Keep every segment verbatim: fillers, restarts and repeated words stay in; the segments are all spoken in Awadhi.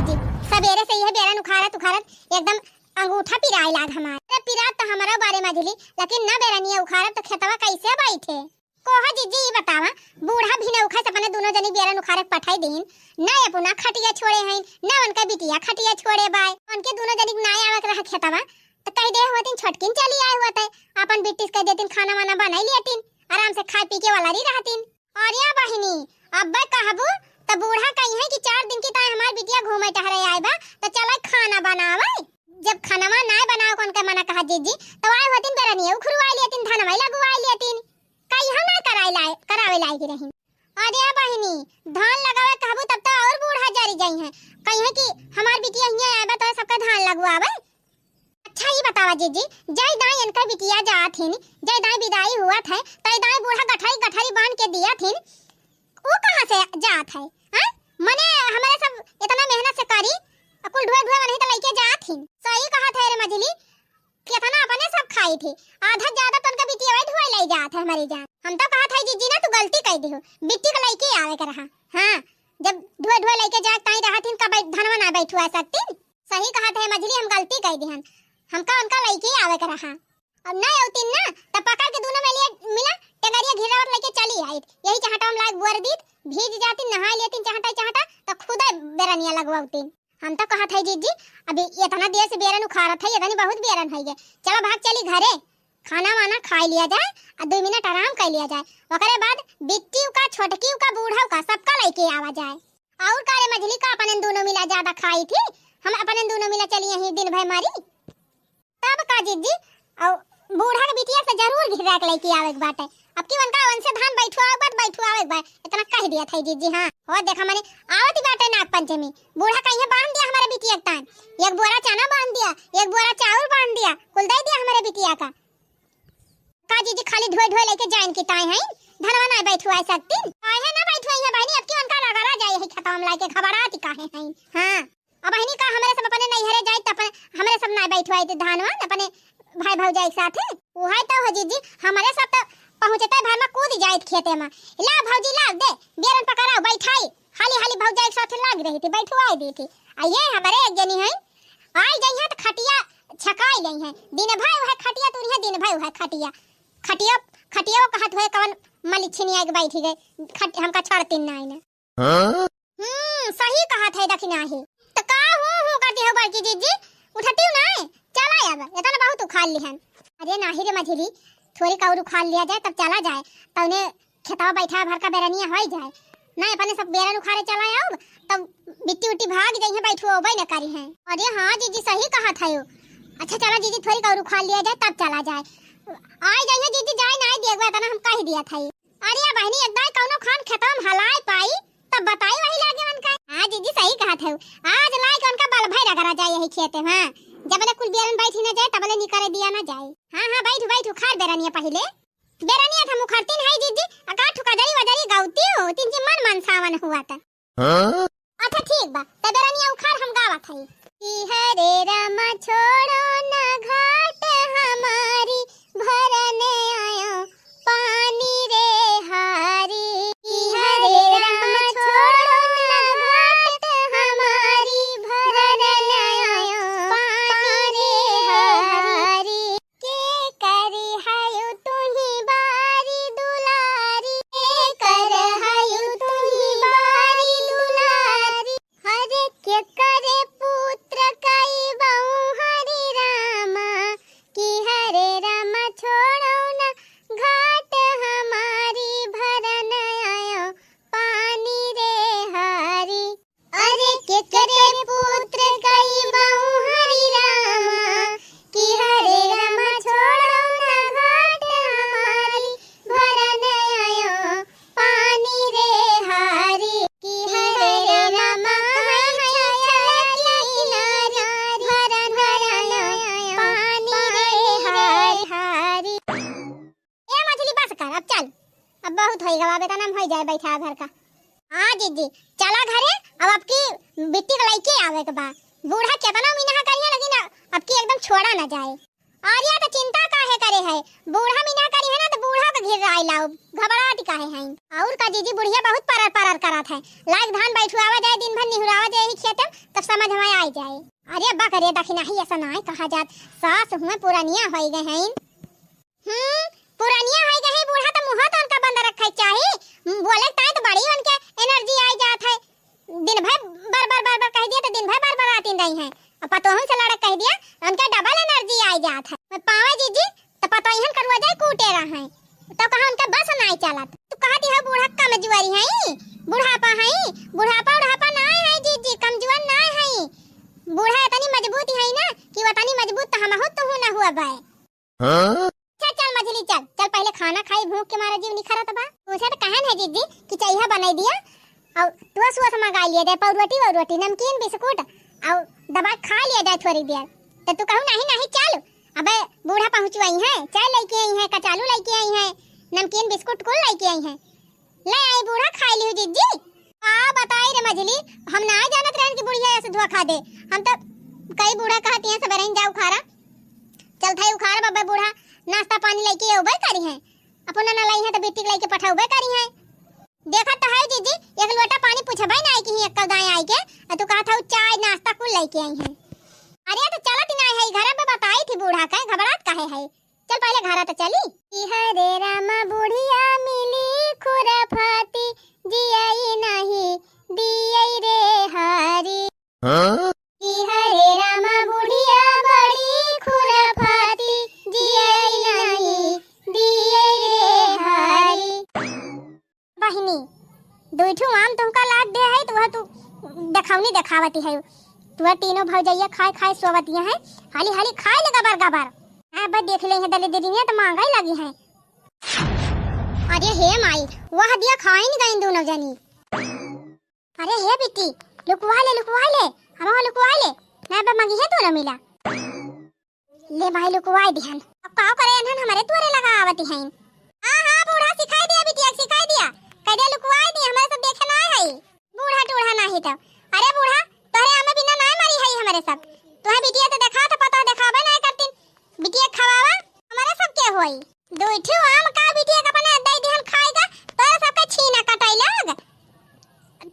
जी, सबेरे से इहे बेरन उखाड़त उखाड़त एकदम अंगूठा पिराए लाग हमार। अरे पिरात तो हमरो बारे मझिली, लेकिन ना बेरनिया उखाड़ब तो खेतवा कैसे बैठे? कोहा जिज्जी, ई बतावा, बूढ़ा भी ना उखास अपने दोनों जनी बेरन उखाड़े के पठाई दीन, ना अपना खटिया छोड़े हैं, ना उनका बिटिया खटिया छोड़े बाय। उनके दोनों जनी के ना आवे के रहा खेतवा, तो कह दे होतिन छोटकिन चली आए होते, अपन बिट्टी से कह देतिन खाना वाना बनाई लेतिन, आराम से खाए पी के वाला रही रहतिन। अरे बहिनी, अब्बे कहबू त बूढ़ा कही है कि चार दिन की ताई हमार बिटिया घूमे टहरे आए बा, त चला खाना बनावे। जब खानवा नाय बनावे कौन के मना कहा जिज्जी, त आए होतिन बेरनिया उखरुआ लेतिन, धनवा लगुआ लेतिन। कही हम ना कराए लाए, करावे लायक रही। अरे बहिनी, धान लगावे कहबू तब तो और बूढ़ा जरी जाई है। कही है कि हमार बिटिया हियां आए बा तो सबका धान लगवावे। अच्छा, ई बतावा जिज्जी, जय दाई इनकर बिटिया जात हिन, जय दाई विदाई हुआ थे, तय दाई बूढ़ा गठरी गठरी बांध के दिया थिन, ऊ कहाँ से जात है? हाँ? मने हमारे सब इतना मेहनत से करी, अ कुल ढुए ढुए वहीं तो लइके जात हिन। सही कहा थे रे मझिली, कितना अपने सब खाई थी, आधा ज्यादा तो उनका बिटिया वही ढुए ले जात है हमारी जान। हम तो कहा था जिज्जी ना तू गलती कर दी हो, बिट्टी को लइके आवे के रहा। हाँ, जब ढुए ढुए लइके जाए ताई रहा थिन का बै-, धनवा ना बैठुआ सकती। सही कहत है मझली, हम गलती कइ दिहन, हमका उनका लइके आवे के रहा। अब ना अउतिन ना, त पकड़ के दोनों में लिए मिला, टेंगरिया घिरावत लइके चली आइत। यही चहटा में लाग बुअर दीत, भीज जातिन, नहाए लेतिन चहटा चहटा, त खुदे बेरनिया लगवाउतिन। हम तो कहत है जिज्जी, अभी इतना देर से बेरन उखाड़त है, इतनी बहुत बेरन होइ गए, चला भाग चली घरे, खाना वाना खाई लिया जाए, आ दो मिनट आराम कर लिया जाए, ओकरे बाद बिट्टी का, छोटकी का, बूढ़ा का, सबका लइके आवा जाए। और का रे मझली, का अपने दोनों मिला ज्यादा खाई थी? हम अपने दोनों मिला चली यहीं दिन भर मरी। तब का जिज्जी, और बूढ़ा के बिटिया से जरूर घिरा के लइके आवे के बाटे। अब की उनका उनसे धान बैठुआवे के बाद बैठुआवे के बाद इतना कह दिया था जिज्जी। हाँ, और देखा मने आवत ही बाटे नाग पंचमी, बूढ़ा कहीं बांध दिया हमारे बिटिया के तान, एक बोरा चना बांध दिया, एक बोरा चाउर बांध दिया, कुल दे दिया हमारे बिटिया का। का जिज्जी खाली ढोए ढोए लइके जाइन की ताई हैं, धनवा ना बैठुआ सकती? काहे ना बैठुआ है बहनी, अब की उनका रगड़ा जाए है खेतवा में लाइके घबराती काहे हैं? हाँ, अब बहनी का हमरे सब अपने नैहरे जाए त अपने हमरे सब ना बैठुआ थे धानवा, अपने भाई भौजाई के साथे। उहे तो हो जिज्जी, हमरे सब तो पहुँचते भर में कूद जाए खेते में, ला भौजी ला दे, बेरन पकड़ाओ बैठाई, हाली हाली भौजाई के साथे लाग रही थी, बैठुआई दी थी। आ ये हमारे एक जनी है, आई जाई है तो खटिया छकाई गई है, दिन भर वह खटिया तुरी है, दिन भर वह खटिया, खटिया, खटिया वो कहत हुए कवन मलिछिनी आके बैठी गए, खट-, हमका छोड़ती ना आईना। हाँ? हम्म, सही कहत है दखिना ही। तो का हूँ हूँ करती हो बड़की जिज्जी, उठती हूँ ना, चला अब, इतना बहुत उखाड़ ली हम। अरे नाही रे मझिली, थोड़ी का और उखाड़ लिया जाए तब चला जाए, तौने खेतवा बैठा भर का बेरनिया होइ जाए। ना अपने सब बेरन उखाड़े चला आओ, तब बिट्टी उट्टी भाग जाई है, बैठुआ उबई न करी है। अरे हाँ जिज्जी सही कहत है। अच्छा चला जिज्जी थोड़ी का और उखाड़ लिया जाए तब चला जाए। आई जाई है जिज्जी, जाए ना देखबा तना हम कह दिया था। अरे बहनी एक दाई कौनो खान खेतवा में हलाए पाई तब बताई वही लागे उनका। हाँ जिज्जी सही कहत है, आज लाए के उनका बल भई रगड़ा जाए यही खेते में। जबले कुल बेरन बैठी न जाए तबले निकरे दिया न जाए। हाँ हाँ बैठू बैठू, उखाड़ बेरनिया पहिले। बेरनिया त हम उखरतीन है जिज्जी, अका ठुका जरी वजरी गौती हो, तीन जी मन मन सावन हुआ त। हाँ? अच्छा ठीक बा, त बेरनिया उखाड़ हम गावत हई। कि हरे राम छोड़ो न घाट हमारी, भरन आयो पानी रे हारी। कि हरे राम छोड़ो न घाट हमारी, भरन आयो पानी रे हारी। के करी हयु तुही बारी दुलारी, के कर हयु तुही बारी दुलारी। हरे के करे पुत्र कई बहू हरि रामा, कि हरे राम छोड़ो न घाट हमारी, भरन आयो पानी रे हारी। अरे केकरे पुत्र कई बहू हरि रामा, कि हरे रामा छोड़ो न घाट हमारी, भरन आयो पानी रे हारी। कि हरे रामा कहाँ है छलकी नारी, भरन आयो पानी रे हारी। ए मझली बस कर, अब चल, अब बहुत होई गवा, बेटा नाम होई जाए बैठा घर का। हाँ जिज्जी, चला घरे, अब आपकी बिट्टी के लइके आवे के बा। बूढ़ा केतना मिनहा करिया, लेकिन अब की एकदम छोड़ा ना जाए। अरे तो चिंता काहे करे है, बूढ़ा मिनहा करी है ना, तो बूढ़ा घिर्राइ लाउब, घबड़ात काहे हईं? अउर का जीजी, बुढ़िया बहुत परर परर करत है। लाग धान बैठुआवा जाए, दिन भर निहुरावा जाए ही खेते, तब समझ में आइ जाए। अरे बक रे, दखिनही अइसा नाहीं कहा जात, सास हुए पुरनिया होइ गए हईं। हम्म, पुरनिया होइ गए हईं बूढ़ा, त मुँह त उनका बंद रखे चाही। बोले ताई त बड़ी उनके energy आइ जात है। दिन भर बर बर बर बर कहि दिया त दिन भर बरबरातिन रही हैं। अब पतोहन से लड़क कहि दिया, उनके double energy आइ जात है। मैं पावे जीजी, त पतोहन करुआ जाए कूटे रहे। तो कहा उनके बस नाहीं चलत। तू कहती है बूढ़ा कमजुआरी है, बुढ़ापा है, बुढ़ापा उढ़ापा नाहीं है जीजी, कमजुआर नाहीं है। बूढ़ा इतनी मजबूत है ना कि वतनी मजबूत त हमहू तुहू न हुआ बाए। हाँ? चल, चल मझली, चल, चल पहिले खाना खाई, भूख के मारे जीव निखरत बा। तुसे त कहन है जीजी कि चइहा बनाइ दिया, अउ टोस वोस मंगाइ लिया जाए, पाव रोटी वाव रोटी, नमकीन, बिस्कुट, अउ दवाई खाइ लिया जाए थोरी देर। त तू कहू नाहीं, नाहीं, चल, अबे बूढ़ा पहुँचवाई हैं, चाय लइके आई हैं, कचालू लइके आई हैं, नमकीन बिस्कुट कुल लइके आई हैं। ले आई बूढ़ा, खाइ लिहू जीजी। का बताई रे मझली, हम नाहीं जानत रहन कि बुढ़िया अइसे धोखा दे। हम त कई बूढ़ा कहती हैं सबेरे ही जाउ उखारा, चलत है उखारा बब्बे बूढ़ा, नाश्ता पानी लइके अउबे करी हैं, अपना न लइहैं त बिट्टी के लइके पठउबे करी हैं। देखत त है जीजी, एक लोटा पानी पूछबे नाहीं किहीं एक्कउ दाईं आइके, अउ तू कहत हउ चाय नाश्ता कुल लइके आई हैं। अरे त चलत नाहीं है, घरे में बताई थी बूढ़ा के, घबड़ात काहे है? चल पहिले घरा त चली। कि हरे रामा बुढ़िया मिली खुराफाती, जियई नाहीं दियई रे हरी। हाँ? कि हरे रामा बुढ़िया बड़ी खुराफाती, जियई नाहीं दियई रे हरी। बहिनी, दुइ ठू आम तुहका लाद दे है, त वह तू देखौनी देखावती है। तू तीनों भौजइया खाए खाए सोवतिया है, हाली हाली खाए ले गबर गबर। हाँ, बस देख ले हैं दलिद्रिया त मांगइ लगी हैं। अरे हे माई, वह दिया खाइन गइन दुनों जनी। अरे हे बिट्टी, लुकवा ले, लुकवा ले, हमहू लुकवा ले। ना बा, मंगिहैं तू ना मिला। ले माई, लुकवाइ दिहन। अब का करे, एनहन हमरे दुआरे लगावत हईं। हाँ, हाँ, बूढ़ा सिखाइ दिया बिटिया, सिखाइ दिया। कह दे लुकवाइ दिया, हमरे सब देखे ना है। बूढ़ा टूढ़ा नाही तो। अरे बूढ़ा, तोहरे आमे बिना ना मरी है हमरे सब। तोहे बिटिया तो देखा था, पता देखावे ना करतीन। बिटिया खवावा, हमरे सब के होई। दुइ ठो आम का बिटिया के अपने दे दिहन खाए का, तोरे सबके छीना कटाई लाग।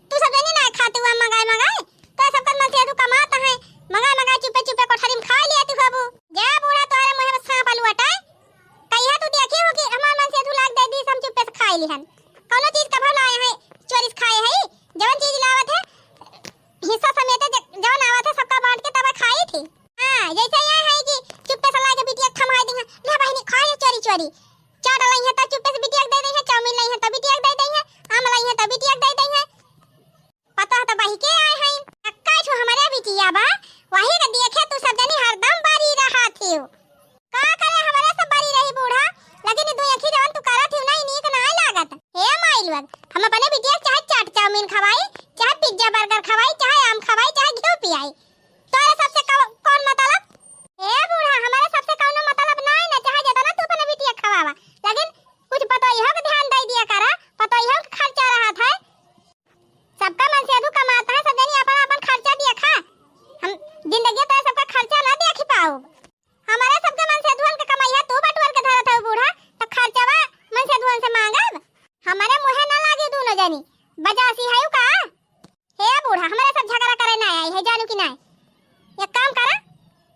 तू सब जनी ना खाते हुआ मंगाए मंगाए, तोरे सबके मन से तू कमात है, मंगाए मंगाए चुपे चुपे कोठरी में खाए लिया तू बाबू। जा बूढ़ा तोरे मुँह में सांप आलू अटाए, कहिया तू देखी हो कि हमार मन से तू लाग दे दी, हम चुपे से खाए लिहन। कौनो चीज कभो लाए हैं चोरी से खाए है, जवन चीज लावत है हिस्सा समेत ज-, जवन आवत है सबका बांट के तब खाई थी। हाँ, जैसे ये है कि चुप्पे से लाके बिटिया के थमाई दी है, ले बहिनी खाए चोरी चोरी। चाट लाई है तो चुप्पे से बिटिया के दे दी है, चाउमीन लाई है तो बिटिया के दे दी है, आम लाई है तो बिटिया के दे दी है। पता है तो बही के आए हैं। एक्का छो हमारे बिटिया बा, वही के देखे तू सब जनी हरदम बारी रहा थी। का करे हमरे सब बरी रही बूढ़ा, लेकिन ई दुइ अखी जवन तू करत हिउ ना, ई नीक नाय लागत। हे माई लोग, हम अपने बिटिया के चाहे चाट चाउमीन खवाई, चाहे पिज्जा बर्गर खवाई, चाहे आम खवाई, चाहे घिउ पियाई, तोरे सबसे कौ-, कौन मतलब? हे बूढ़ा, हमरे सबसे कौनो मतलब नाय ना, चाहे जेतना तू अपने बिटिया के खवावा, लेकिन कुछ पतोहियो के ध्यान दे दिया करा, पतोहियो के खर्चा रहत है। सबका मनसेधू कमाता है, सब जनी अपन अपन खर्चा देखा। हम जिंदगी तो सबका खर्चा ना देखी पाओ। हमारे सबके मनसेधुअन के कमैया तू बटुअर के धरत हो बूढ़ा, तो खर्चवा मनसेधुअन से मांगब? हमारे मुँहे ना लागी दूनो जनी, बजासी है का? हे बूढ़ा, हमारे सब झगड़ा करे ना आई है, जानू कि ना? एक काम करा,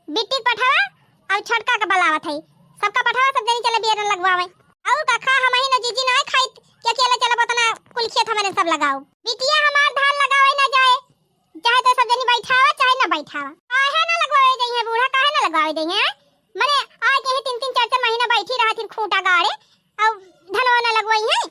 बिट्टी के पठावा अउर छोटका के बुलावत है, सबका पठावा, सब जनी चले बियरन लगवावे। अउर का खा, हम ही ना जीजी ना खाइत कि अकेले चलब, उतना कुल खेत हमारे सब लगाओ। बिटिया हमार धान लगावे ना जाए, चाहे तो सब जनी बैठावा चाहे ना बैठावा। काहे ना लगवावे जाइए बूढ़ा, काहे ना लगवावे जाइए? मने आके ही तीन तीन चार चार महीना बैठी रहा, फिर खूंटा गाड़े अउर धनवा ना लगवाई है।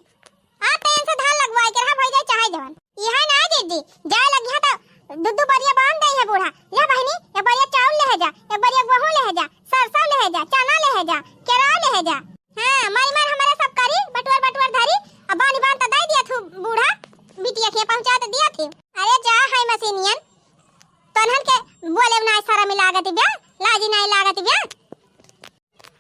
आ तेन से धान लगवाए के रहा, भई जाए चाहे जवन। इहे ना दीदी, जाए लगिहा तो दू दू बरिया बांध दे है बूढ़ा। ले बहिनी, एक बरिया चाउर ले जा, एक बरिया गेहूं ले जा, सरसों ले जा, चना ले जा, केराव ले जा। हाँ, मारी मार हमारे सब करी, बटुअर बटुअर धरी, अब बानी बांध तो दे दिया थू बूढ़ा, बिटिया के पहुंचा तो दिया थी। अरे जा है मशीनियन, तोनहन के बोले ना शरम लागत बिया, लाजी नहीं लागत बिया।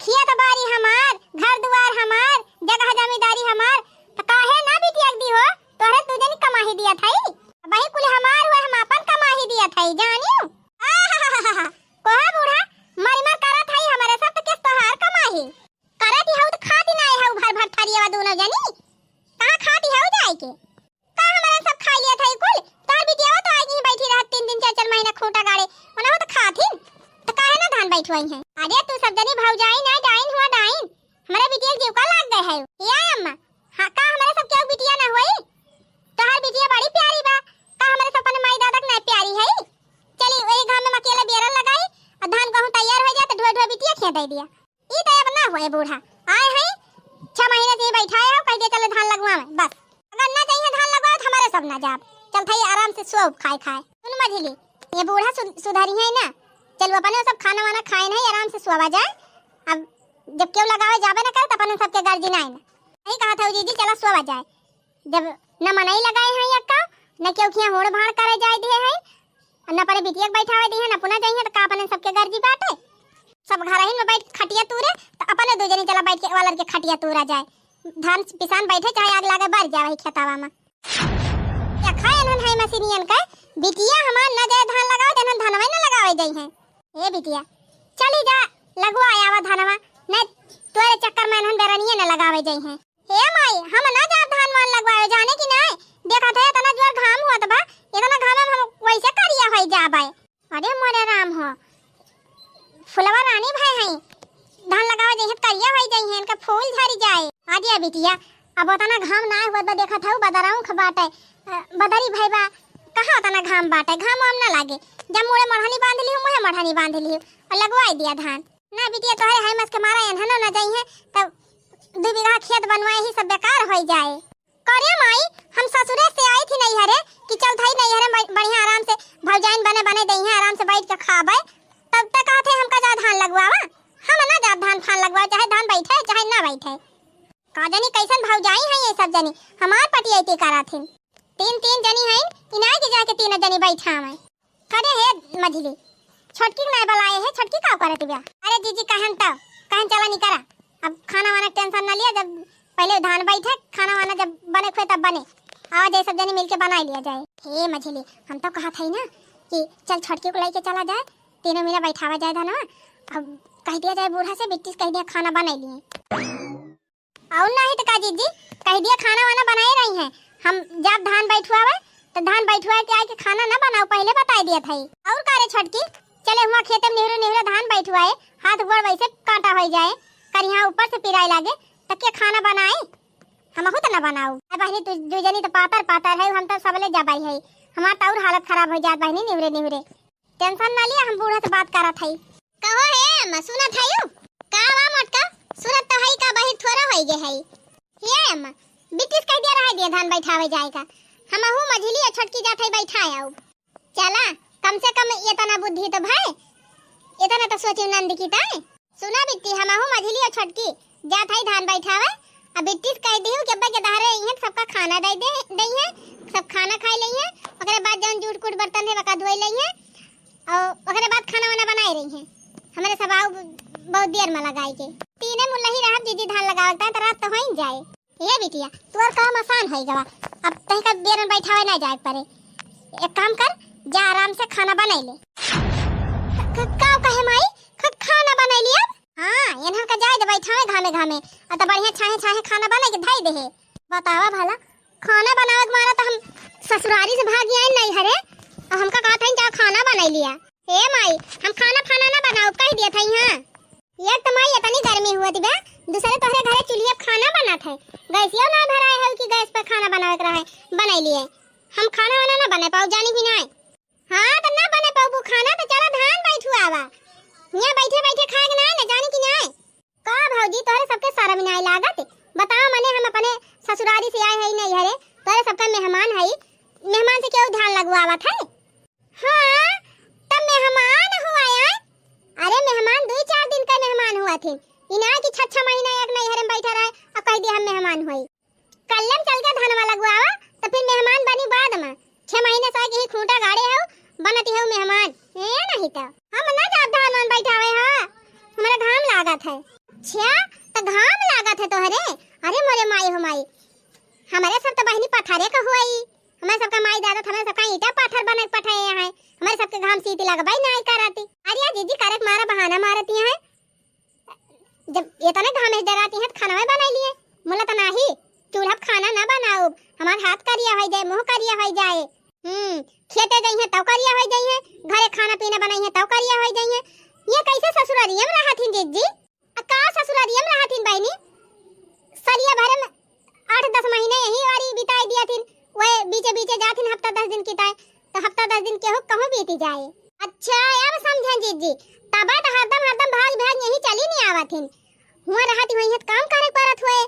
खेत बारी हमार, घर दुआर हमार, जगह जमींदारी हमार, त काहे ना बिटिया के दी हो? तोहरे दू जनी कमाही दिया थाई, वही कुल हमार हुए, हम अपन कमाही दिया थाई, जानियो? आहाहाहा, कोहा बूढ़ा, मारी मार करत हई हमारे सब, त केस तोहार कमाही? करत ही हऊ त खाती ना हऊ भर भर थरिया वही है। अरे तू सब जनी भौजाई ना, डाइन हुआ डाइन। हमरे बिटिया के जीव का लाग गए है। ए अम्मा, हाँ, का हमरे सब केहू बिटिया ना होई? तोहार बिटिया बड़ी प्यारी बा। का हमरे सब अपने माई दादा के ना प्यारी है? चली, वही घाम में अकेले बेरन लगाई, और धान गेहूं तैयार हो जाए तो ढोए ढोए बिटिया खिया दे दिया। ई तो अब ना होए बूढ़ा, आए हैं, छह महीने से ही बैठा है, कह दिया चलो धान लगवा में, बस। अगर ना चाहिए धान लगवा तो हमारे सब ना जाब, चल थाई आराम से सोब खाए खाए। सुन मझिली, ये बूढ़ा सु-, सुधरी है ना, चलो अपने सब खाना वाना खाए नहीं, आराम से सोवा जाए। अब जब केहू लगावे जाबे ना करे तो अपन सबके गर्जी ना है ना। नहीं कहा था जीजी, चला सोवा जाए। जब न मनई लगाए हैं यक्का, न केहू खिया होड़ भाड़ करे जाए दिए हैं, न अपने बिटिया के बैठावे दिए हैं, न पुना जाइए, तो का अपने सबके गर्जी बाटे? सब घर ही में बैठ खटिया तूरे, तो अपने दू जनी चला बैठ के वालर के खटिया तूरा जाए। धान पिसान बैठे, चाहे आग लागे, बर जाए वही खेतावा में। या खाए एनहन है मशीनियन के, बिटिया हमार न जाए धान लगावे, तो एनहन धनवे न लगावे जाई हैं। ए बिटिया, चली जा, लगवा आवा धनवा, नहीं तोरे चक्कर में एनहन बेरनिए न लगावे जाई हैं। हे माई, हम ना जाब धान वान लगवावे, जाने की नाय? देखत है इतना जोर घाम होत बा, इतना घाम में हम वैसे करिया होई जाबे। अरे मोरे राम हो, फुलवा रानी भय हैं, धान लगावे जइहे त करिया होई जइहे, इनका फूल झरी जाए। आ दिया बिटिया, अब उतना घाम ना होत बा, देखत है बदरा उख बाटे, अ, बदरी भय बा, कहाँ उतना घाम बाटे, घाम वाम ना लागे। जब मुड़े मढ़नी बांध लिहू, मुहे मढ़नी बांध लिहू और लगवाई दिया धान। ना बिटिया, तोहरे हाई मस के मारा एनहनो न जइहे, तब दू बीघा खेत बनवाए ही सब बेकार होई जाए। करे माई, हम ससुरे से आई थी नैहरे कि चल थाई नैहरे में बढ़िया आराम से भौजाइन बने बने दइहे, आराम से बैठ के खाबे। तब तक कहत है हमका जा धान लगवावा, हम ना जा धान फान लगवावे, चाहे धान बैठे चाहे ना बैठे। का जनी कैसन भौजाई हैं ये सब जनी, हमार पटियैती करा थी। तीन तीन जनी हैं, इनाय के जाके तीनों जनी बैठा हैं। करे हे मझिली, छोटकी के नाय बलाए है, छोटकी का करत बिया? अरे जीजी कहन त, कहन चला निकरा, अब खाना वाना टेंशन ना लिया, जब पहले धान बैठे, खाना वाना जब बने खुए तब बने, आवा जाए सब जनी मिलके बनाई लिया जाए। हे मझिली, हम तो कहत है ना कि चल छोटकी को लेके चला जाए, तीनों मिला बैठावा जाए धनवा, अब कह दिया जाए बूढ़ा से बिट्टी से कह दिया खाना बनाई लिए। और नहीं तो का जीजी, कह दिया खाना वाना बनाए रही हैं। हम जब धान बैठुआवे तो धान बैठुआ के आए के खाना ना बनाओ, पहले बताई दिया था। और का रे छोटकी, चले हुआ खेते में निहुरे निहुरे धान बैठुआए, हाथ गोड़ वैसे कांटा हो जाए, करिहा ऊपर से पिराए लागे, तो के खाना बनाए? हमहू तो ना बनाऊ। अब बहनी तू दू जनी तो पातर पातर है, हम तो सबले जबाई है, हमार तो और हालत खराब हो जात बहनी निहुरे निहुरे। टेंशन ना लिया, हम बूढ़ा से बात करत हई। कहो हे अम्मा, सुनत हई? का बा मोटका? सुनत तो हई, का बहिर थोड़ा होई गे हई। हे अम्मा, बिटिस कह दिया रहे दिया धान बैठावे जाए का। हमहू मझिली और छोटकी जात हई बैठाए आऊ। चला, कम से कम ये तना बुद्धि तो भय, ये तना तो सोची नंद की ताई। सुना बिट्टी, हमहू मझिली और छोटकी जात हई धान बैठावे। अब बिट्टी से कह दिहू कि अब्बा के दहरे इहें सबका खाना दे दे, दइहें, सब खाना खाई लइहें। ओकरे बाद जौन जूठ कूट बर्तन है, वका धोई लइहें। और ओकरे बाद खाना वाना बनाए रही हैं। हमरे सब आऊ बहुत देर में लगाई के। तीने मुल्लही रहब जीजी धान लगावे के, तो रात तो हो ही जाए। ये बिटिया, तोर काम आसान होई गवा। अब तहीं का बेरन बैठावे ना जाए पड़े। एक काम कर, जा आराम से खाना बनाई ले। क-, क-, का कहे माई? ख-, खाना बनाई ले अब? हाँ, एनहन का जाए दे बैठावे घामे घामे। आ तो बढ़िया छाहे छाहे खाना बना के धाई दे है। बतावा भला, खाना बनावे के मारा तो हम ससुरारी से भाग आए नहीं हरे। और हमका कहा था जा खाना बनाई लिया। ए माई, हम खाना फाना ना बनाओ, कह दिया था यहाँ। एक तो माई इतनी गर्मी हुआ थी बे, दूसरे तोहरे घरे चूल्हे पे खाना बनत है, गैसियो ना भराए है कि गैस पर खाना बनावे के रहे, बनाई लिए। हम खाना वाना ना बना पाऊ, जानी भी ना। हाँ, तो ना बना पाऊ खाना, तो चला धान बैठुआवा। यहाँ बैठे बैठे खाए के ना, ना जानी कि ना। का भौजी, तोहरे सबके शर्म नाय लागत? बताओ, मने हम अपने ससुरारी से आए हई नैहरे, तोहरे सबका मेहमान हई, मेहमान से केहू धान लगवावत है? हाँ, तब मेहमान हुआ यार। अरे मेहमान दुई चार दिन का मेहमान हुआ थे, ई ना कि छह छह महीना एक नैहरे में बैठा रहे और कह दिया हम मेहमान हुई। कल्लम चल के धनवा लगवावा, तो फिर मेहमान बनी बाद में। छह महीने से के ही खूंटा गाड़े हो, बनती हो मेहमान। ए नहीं तो हम ना जाब धान वान बैठावे हो, हमारा घाम लागत है। अच्छा, तो घाम लागत है तोहरे? अरे मोरे माई हो माई, हमारे सब तो बहनी पथरे का हुआ ही। हमारे सबका माई दादा, हमारे सबका ईंटा पत्थर बना के पठाए हैं, हमारे सबके घाम सीती लगबाई ना करती। अरे यार जीजी, करे के मारा बहाना मारती हैं। जब इतने घामे डराती हैं तो खाना में बनाई लिए। मुला तो नाही, चूल्हा पे खाना ना बनाओ, हमार हाथ करिया हो जाए, मुंह करिया हो जाए। हम्म, खेते गई हैं तब करिया हो जाई हैं, घरे खाना पीना बनाई हैं तब करिया हो जाई हैं। ये कैसे ससुरारिया में रहत हिन जीजी? आ का ससुरारिया में रहत हिन बहिनी? सलिया भरे में आठ दस महीने यही वारी बिताई दिया थिन, वह बीचे बीचे जात हिन हफ्ता दस दिन की ताय, तो हफ्ता दस दिन केहू कहूँ बीती जाए। अच्छा, अब समझन जीजी, तबे तो हरदम हरदम भाग भाग यही चली नहीं आवत हिन। हुआ रहत हुई है तो काम करे परत हुए,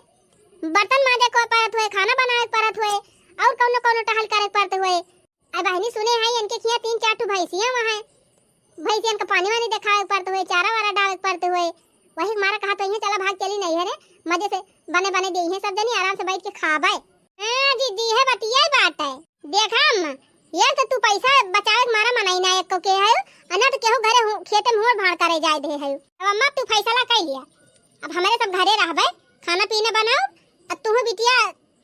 बर्तन माजे को परत हुए, खाना बनावे परत हुए, और कौनो कौनो टहल करे परत हुए। अब बहिनी सुने है इनके खिया तीन चार ठो भैंसिया हुआ है, भैंसियन का पानी वानी देखावे के परत हुए, चारा वारा डाले के परत हुए। वही मारा कहा तो इहे चला भाग चली नहीं है रे, मजे से बने बने दे इहे सब जनी आराम से बैठ के खाबे। हाँ जीजी, है बतिया ही बात है। देखा अम्मा, ये तो तू पैसा बचावे के मारा मनई ना एको के है, अना तो केहू घरे हु-, खेते में होड़ भाड़ करे जाए दे है। अब अम्मा तू फैसला कर लिया, अब हमारे सब घरे रहबे, खाना पीना बनाओ, अब तू बिटिया,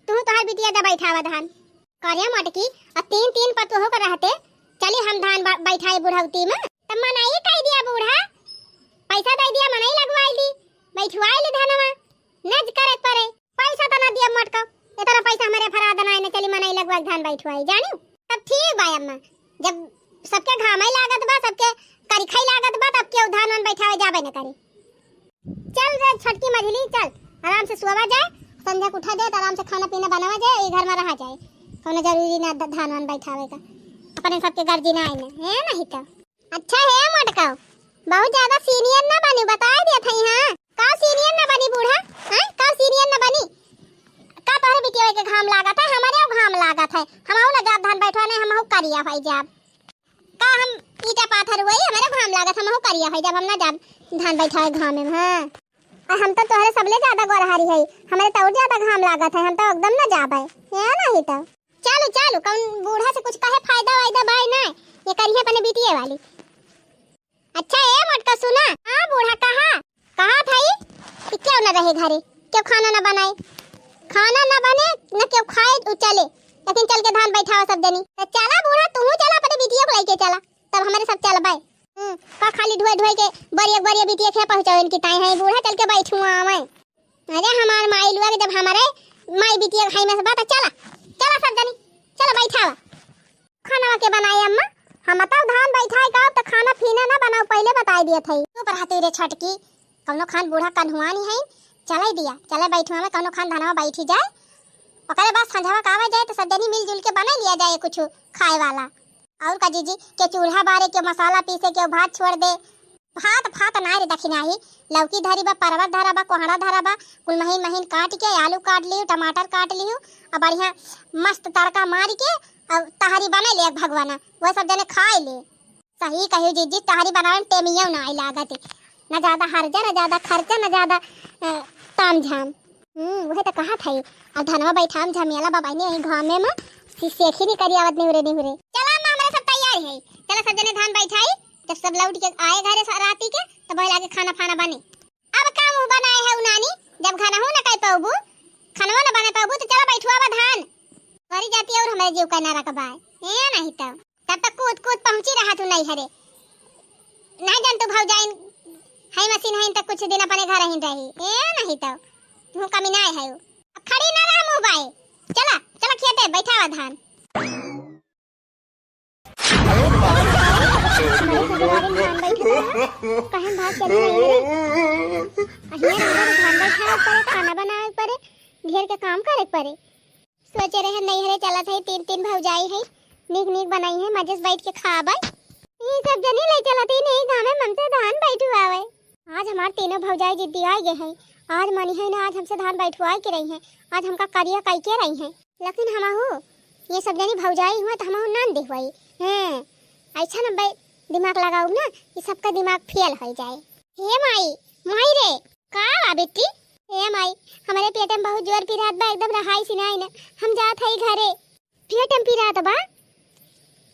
तू तोहार बिटिया जा बैठावा धान। करे मोटकी, अब तीन तीन पतोह के रहते, चली हम धान ब-, बैठाई बुढ़ौती में। तब मनई कह दिया बूढ़ा, पैसा दे दिया, मनई लगवाई ली, बैठवाई ली धनवा, नज करे पड़े। पैसा तो ना दिया मोटका, इतना पैसा हमारे फरा देना है ना, चली मनई लगवा के धान बैठवाई, जानी? तब ठीक बा अम्मा, जब सबके घामे लागत बा, सबके करिखई लागत बा, तब केहू धान वान बैठावे जाबे न करी। चल रे छोटकी मझली, चल, आराम से सोवा जाए, संझा के उठा जाए, तो आराम से खाना पीना बनावा जाए, ये घर में रहा जाए, कौनो जरूरी ना ध-, धान वान बैठावे का, अपने सबके गर्जी ना आए ना, है नहीं तो। अच्छा है मोटका, बहुत ज्यादा senior ना बनी, बताए दिया था यहाँ। का senior ना बनी बूढ़ा, हैं? का senior ना बनी? का तोहरे बिटिया के घाम लागत है, हमारे घाम लागत है, हम ना जाब धान बैठवाने, हम करिया भाई जाब। का हम ईटा पाथर हुई, हमारे घाम लागत, हम करिया भाई जाब, हम ना जाब धान बैठावे घाम में, हाँ। आ हम तो तोहरे सबले ज्यादा गोरहारी है, हमारे तो और ज्यादा घाम लागत है, हम तो एकदम ना जाबे, है नहीं तो। चलो चलो, कौन बूढ़ा से कुछ कहे फायदा वायदा बाय ना, ये करिए अपने बिटिया वाली। अच्छा ए मोटका सुना, हाँ बूढ़ा कहा, कहा था कि क्यों ना रहे घरे, क्यों खाना ना बनाए, खाना ना बने, न क्यों खाए, उ चले, लेकिन चल के धान बैठावा सब जनी। तो चला बूढ़ा, तू चला अपने बिटिया को लेके चला। तब हमारे सब चलबे। हम्म, का खाली ढोए ढोए के बरिया बरिया बिटिया खे पहुँचावे इनकी ताई है बूढ़ा, चल के बैठू आवे। अरे हमार माई लुआ के जब हमारे माई बिटिया खाई में से बात, चला, चला सब जनी, चला बैठावा। खाना के बनाई अम्मा, हम बताओ धान बैठाए का तो खाना पीना ना बनाओ, पहले बताई दिया था। चुप रहती रे छोटकी, कौनो खान बूढ़ा कन्हुआनी है, चले दिया, चले बैठुआ में कौनो खान धनवा बैठी जाए, ओकरे बाद संझवा का आवे जाए तो सब जनी मिलजुल के बना लिया जाए कुछ खाए वाला। और का जीजी, के चूल्हा बारे, के मसाला पीसे, के भात छोड़ दे। भात, भात ना रे दखिनाही, लौकी धरी बा, परवल धरा बा, कोहड़ा धरा बा, कुल महीन महीन काट के, आलू काट लियो, टमाटर काट लियो, और बढ़िया मस्त तड़का मार के, और तहरी बने ले एक भगवाना, वह सब जने खाए ले। सही कहियो जीजी, तहरी बनावे में टेमियो ना आई लागत। ना ज्यादा हर्जा, ना ज्यादा खर्चा, ना ज्यादा, अ, ताम झाम। हम्म, वही तो कहा था। अब धनवा बैठाम झमेला बाबा ने यही घामे में सी-, सेखी नहीं करी आवत निहुरे निहुरे। चला अम्मा, हमारे सब तैयार है। चला सब जने धान बैठाई, जब सब लौट के आए घरे सा-, राती के, तब वही लागे खाना फाना बने। अब का मुँह बनाए है उ नानी, जब घनहू न कह पाबू, खनवा न बने पाबू, तो चला बैठुआ बा धान। मरी जाती और हमारे जीव का ना रखबा। ए नहीं तो। तब तक कूद कूद पहुँची रहा तू नैहरे। नहीं जान तू भौजाइन है मशीन है, तो कुछ दिन अपने घर ही रही। ए नहीं तो। तू कमी ना है। अब खड़ी ना रहा मुँह बाए। चला, चला खेते, बैठावा धान। हमारे ससुरारी में धान बैठत रहा। कहें भाग चली नहीं रे। अहिया रंगा में धान बैठावे पड़े, खाना बनावे पड़े, घर के काम करे पड़े। सोचे रहे नैहरे चलत है, तीन तीन भौजाई है, नीक नीक बनाई है, मजे से बैठ के खाबे। ये सब जनी ले चलत ही नहीं, गाँव में हमसे धान बैठवावे। आज हमार तीनों भौजाई जिद्दी आ गए हैं, आज मानी है ना, आज हमसे धान बैठवाए के रही हैं, आज हमका करिया कई के रही हैं। लेकिन हमहू ये सब जनी भौजाई हुआ तो हमहू नान दे हुई। हैं, ऐसा न बे दिमाग लगाऊ ना कि सबका दिमाग फेल हो जाए। हे माई, माई रे, का बा बेटी? हे माई, हमारे पेट में बहुत जोर पिरात बा, एकदम रहाई सिनाई न, हम जात हई घरे। पेट में पिरात बा?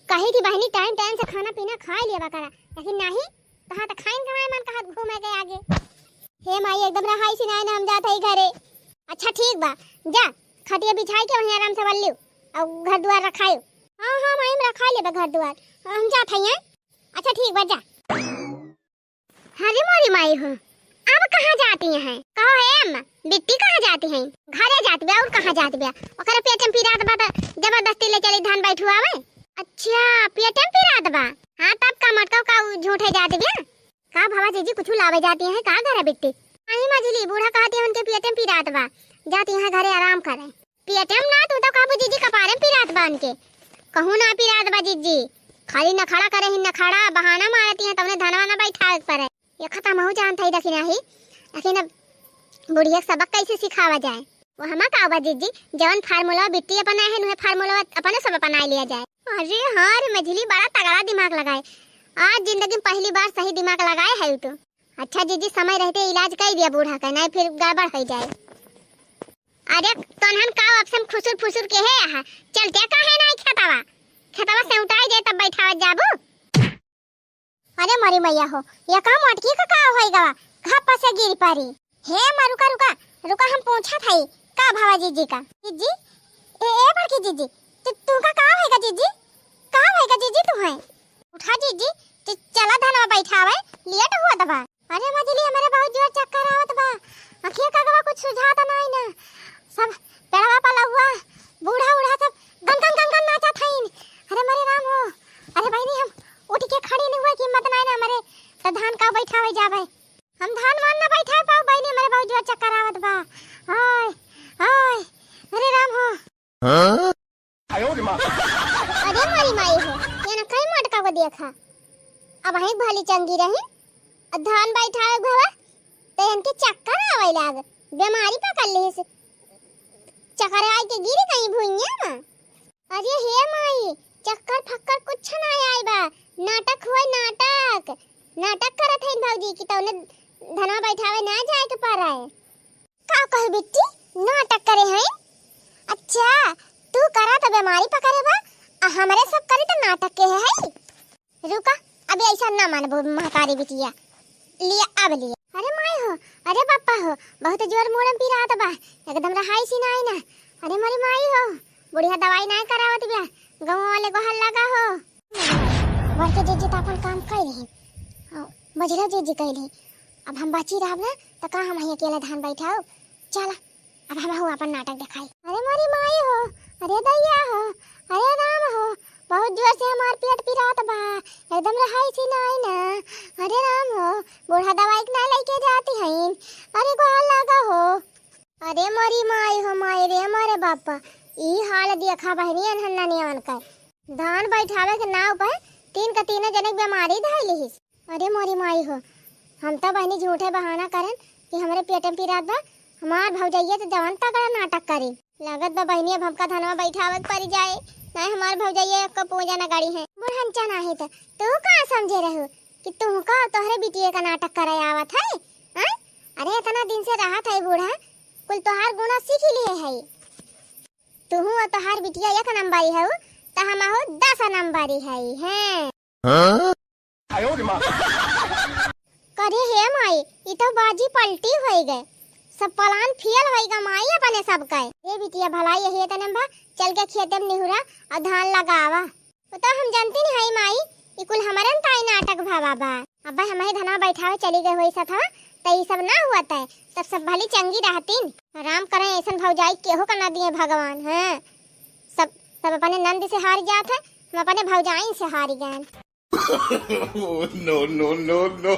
कही थी बहनी टाइम टाइम से खाना पीना खा लिया बा करा, लेकिन नहीं, तहाँ तो खाइन कमाए मन कहत घूमे गए आगे। हे माई, एकदम रहाई सिनाई न, हम जात हई घरे। अच्छा ठीक बा, जा खटिया बिछाई के वहीं आराम से बल्लियो और घर दुआर रखायो। हाँ हाँ माई, हम रखा लेबे घर दुआर, हम जात हई हैं। अच्छा ठीक बा, जा। अरे मोरी माई हो, अब कहाँ जाती हैं? कहो हे अम्मा, बिट्टी कहाँ जाती हैं? घरे जात बे, और कहाँ जात बे? ओकरे पेट में पिरात बा त जबरदस्ती ले चली धान बैठुआवे। अच्छा, पेट में पिरात बा? हाँ, तब का मतलब का उ झूठे जात बे? का भवा का जीजी कुछ लावे जाती है का घरे बिट्टी? नहीं मझली, बूढ़ा कहती है उनके पेटे में पिरात बा, जाती है घरे आराम करे। पेटे में ना, तू तो कहबू जीजी कपारे में पिरात बा उनके। कहूँ ना पिरात बा जीजी, खाली नखड़ा करे ही नखड़ा, बहाना मारती है, तवने धनवा ना बैठावे के परे। ये खत्म हो जानत है, देखी नाही, लेकिन अब बुढ़िया के सबक कैसे सिखावा जाए। वो हमा का बा जीजी, जवन फार्मूला बिट्टी अपनाए है, उहे फार्मूला अपने सब अपना लिया जाए। अरे हाँ रे मझली, बड़ा तगड़ा दिमाग लगाए। आज जिंदगी में पहली बार सही दिमाग लगाए है तू। अच्छा जीजी, समय रहते इलाज कर दिया बूढ़ा का, नहीं फिर गड़बड़ हो जाए। अरे तोनहन का अब से हम खुसुर फुसुर के है यहाँ, चलते काहे ना खेतवा, खेतवा से उठाई जाए तब बैठावत जाबू। अरे मरी मैया हो, ये का मोटकी का का होई गवा, घप्पा से गिर पड़ी। हे माँ रुका रुका रुका, हम पूछत हई का भवा जीजी का। जीजी, ए, ए बड़की जीजी, तू, तू का का होई गा जीजी, का होई गा जीजी तू है? उठा जीजी, च-, चला धनवा बैठावे, लेट हुआ दबा। अरे मझली, हमरे बहुत जोर चक्कर आवत बा, अखिया का गवा कुछ सुझात नाही ना, सब पेड़वा पलहुआ, बूढ़ा उढ़ा सब गन गन गन गन नाचत हईन। अरे मरे राम हो, अरे बहिनी हम उठ के खड़ी नहीं हुआ कि हिम्मत नाही ना हमरे, तो धान का बैठावे जावे। हम धान वान ना बैठा पाओ बहिनी, हमरे बहुत जोर चक्कर आवत बा। हाय, हाय, अरे राम हो। हाँ? अरे मोरी माई हो, ये ना कई मोटका को देखा। अब हई भली चंगी रही, अब धान बैठावे भवा, तो इनके चक्कर आवे लाग, बीमारी पकड़ ली से। चक्कर आई के गिर गई भुइया में। अरे हे माई, चक्कर फक्कर कुछ ना आए बा, नाटक होए नाटक, नाटक करत है भौजी कि तौने धनवा बैठावे ना जाए के पड़े। का कहे बिट्टी, नाटक करे हैं? अच्छा, तू करा तो बीमारी पकड़े बा, आ हमरे सब करे तो नाटक के है। रुका, अबे ऐसा ना मानबो महतारी बिटिया, लिया अब लिया। अरे माई हो, अरे पापा हो, बहुत जोर मुड़न पिरात बा, एकदम रहाई सी नाही ना। अरे मोरी माई हो, बुढ़िया दवाई नाही करावत बिया, गाँव वाले को हल्ला का हो। बड़के जीजी तो अपन काम कर रही, हाँ, मझिला जीजी कर रही। अब हम बची रहब ना, तो का हम ही अकेला धान बैठाओ? चला, अब हम हो अपन नाटक दिखाई। अरे मोरी माई हो, अरे दैया हो, अरे राम हो, बहुत जोर से हमार पेट पिरात बा, एकदम रहाई सी नाही ना। अरे राम हो, बूढ़ा दवाई के ना लेके जाती हईन, अरे गोहार लागा हो। अरे मोरी माई हो माई रे मोरे बापा, ई हाल देखा बहनी अनहन्ना नियमन का। धान बैठावे के नाव पर तीन का तीनों जने के बीमारी धइली हिस। अरे मोरी माई हो, हम तो बहनी झूठे बहाना करन कि हमरे पेट में पिरात बा, हमार भौजैया तो जवन तगड़ा नाटक करी। लागत बा बहनी अब हमका धनवा बैठावे के परी जाए, नहीं हमार भौजैया को पूजा न गड़ी है। बुढ़न चना है तो तू का समझे रहू कि तुमका तोहरे बिटिया का नाटक करे आवत है, हैं? अरे इतना दिन से रहत है बूढ़ा, कुल तोहार गुणा सीख लिए है। तुहू और तोहार बिटिया एक नंबरी हऊ, त हमहू दस नंबरी हई, हैं? हाँ? करे हे माई, ई तो बाजी पलटी होई गए, सब प्लान फेल होई गा माई अपने सब के। ए बिटिया भलाई यही तने बा, चल के खेते में निहुरा और धान लगावा। वो तो हम जानती नहीं हई माई, ई कुल हमरन ताई नाटक भवा बा। अब भाई हमही धनवा बैठावे चली गए होई सथवा, त ई सब ना हुआ तय, तब सब भली चंगी रहतीन। राम करे ऐसन भौजाई केहू का ना दिए भगवान। हैं, सब, सब अपने नंद से हार जात है, हम अपने भौजाइन से हार गए। Oh, no, no, no, no।